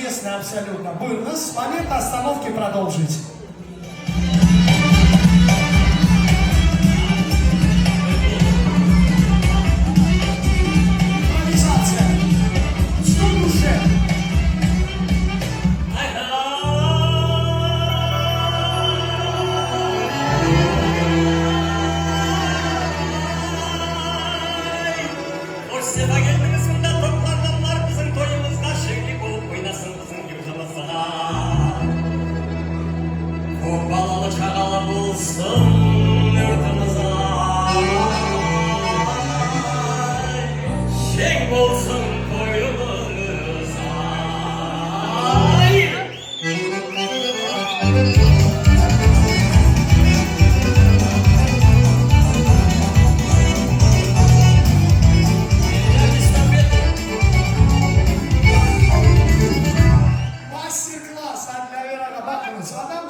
Известный абсолютно. Buyurıñız, с момента остановки продолжить. Импровизация. Что в душе? Ay! Hoş sefa keldiñiz mında toplanğanlar bizim toyumızğa, şeñlik olıp oynasın bizim yurtumızğa. Köp balalı çağalı bolsun yurtumız ay, şeñ bolsun toyumız ay. Мастер-класс от Dlâver ağa. Baqıñız, adam.